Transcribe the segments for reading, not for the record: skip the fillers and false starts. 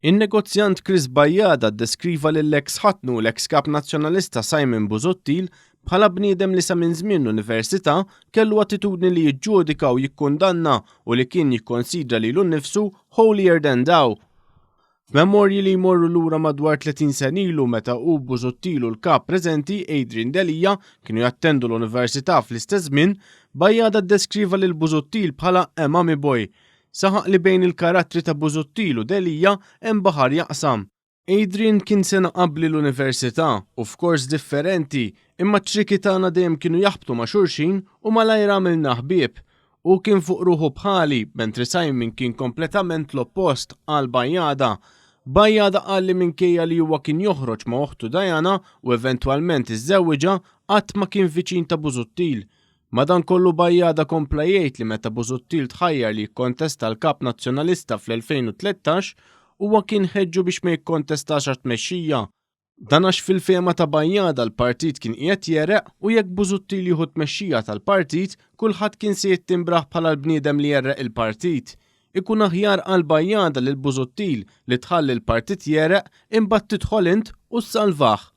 In-negozjant Chris Bajada ddeskriva lill-eks ħatnu u l-eks Kap Nazzjonalista Simon Busuttil bħala bniedem li sa minn żmien l-università kellu attitudni li jiġġudika u jikkundanna u li kien jikkonsidra lilu nnifsu holier than thou. F'memorji li jmorru lura madwar 30 sena ilu meta hu Busuttil u l-Kap preżenti Adrian Delia kienu jattendu l-università fl-istess żmien, Bajada ddeskriva lil Busuttil bħala a mummy boy Saħaq li bejn il-karattri ta' Busuttil u Delia hemm baħar jaqsam. Adrian kien sena qabli l-università u f'kors differenti imma ċ-ċrieki tagħna dejjem kienu jaħbtu ma' xulxin u malajr għamilna ħbieb. Hu kien fuq ruħu bħali, mentri Simon kien kompletament l-oppost, qal Bajada. Bajada qal li minkejja li huwa kien joħroġ ma' oħtu Diana u eventwalment iżżewwiġha, qatt ma kien viċin ta' Busuttil. Madankollu Bajada kompla jgħid li meta Busuttil tħajjar li jikkontesta l-Kap Nazzjonalista fl-2013, huwa kien ħeġġu biex ma jikkontestax għat-tmexxija. Dan għax fil-fehma ta' Bajada l-partit kien qiegħed jegħreq u jekk Busuttil jieħu t-tmexxija tal-partit, kulħadd kien se jittimbrah bħala l-bniedem li għerreq il-partit. Ikun aħjar qal Bajada lil Busuttil li tħalli l-partit jegħreq imbagħad tidħol int u ssalvah.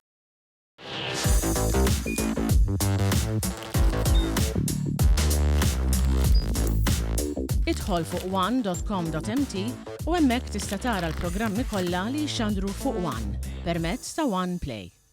Idħol fuq one.com.mt u hemmhekk tista' tara l-programmi kollha li jixxandru fuq One permezz ta' One Play.